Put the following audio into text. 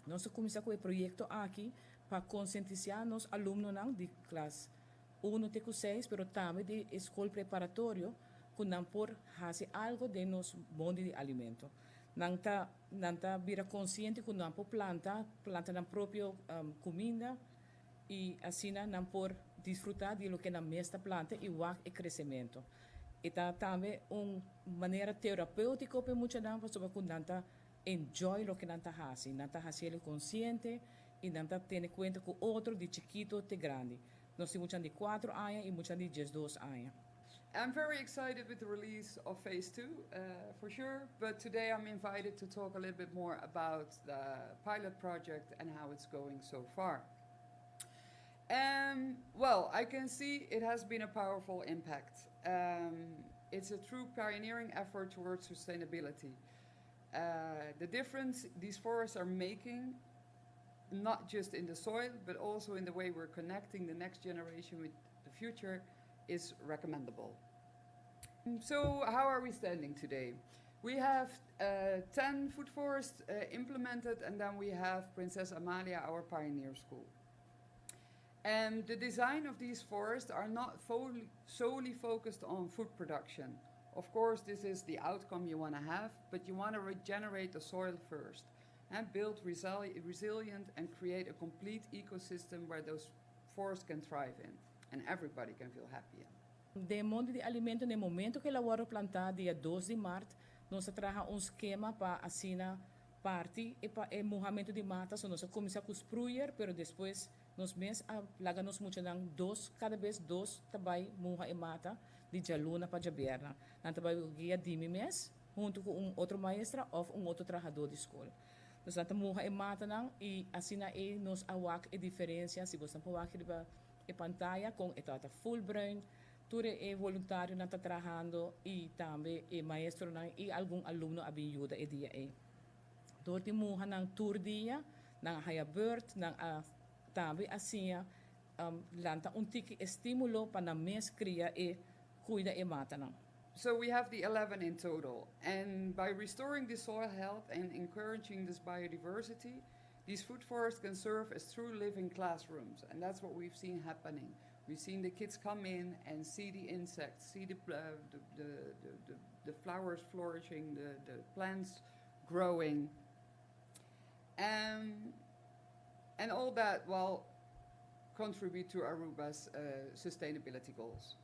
Nos a cuminsa cu e proyecto aki pa concientisa nos alumnonan di klas 1 te 6, pero tambe di scol preparatorio, cu nan por haci algo den nos mondi di alimento. Nan ta bira consciente cu nan por planta nan propio cuminda y asina nan por disfruta di loke nan mes ta planta y wak e crecemento. Y ta tambe un manera terapeutico pa muchanan, pasobra cu nan ta enjoy loke nan ta haci, nan ta haci consciente y nan ta tene cuenta cu otro, di chikito te grandi. Nos tin mucha di 4 aña y mucha di 12 aña. I'm very excited with the release of phase two, for sure, but today I'm invited to talk a little bit more about the pilot project and how it's going so far. Well, I can see it has been a powerful impact. It's a true pioneering effort towards sustainability. The difference these forests are making, not just in the soil, but also in the way we're connecting the next generation with the future, is recommendable. So, how are we standing today? We have 10 food forests implemented, and then we have Princess Amalia, our pioneer school. And the design of these forests are not solely focused on food production. Of course, this is the outcome you want to have, but you want to regenerate the soil first and build resilient and create a complete ecosystem where those forests can thrive in and everybody can feel happy in. Den mondi di alimento, na momento cu el a wordo planta, dia 2 di maart, nos a traha un skema pa asina parti y pa e muhamento di mata. So nos a cuminsa cu sproeier, pero despues nos mes a laga nos muchanan dos, cada bes dos ta bay muha e mata di dialuna pa diabierna. Nan ta bay guia di mi mes, hunto cu un otro maestra of un otro trahador di scol. Nos ta muha e matanan y asina e nos a wak e diferencia, si bo por wak riba e pantaya cu e ta full bruin. Tur e voluntarionan ta trahando y tambe e maestronan y algun alumno a bin yuda e dia ey. Door di muha nan tur dia, nan a haya beurt, nan a tambe asina lanta un tiki estimulo pa nan mes cria y cuida e matanan. So we have the 11 in total. And by restoring the soil health and encouraging this biodiversity, these food forests can serve as true living classrooms. And that's what we've seen happening. We've seen the kids come in and see the insects, see the flowers flourishing, the plants growing. And all that while contribute to Aruba's sustainability goals.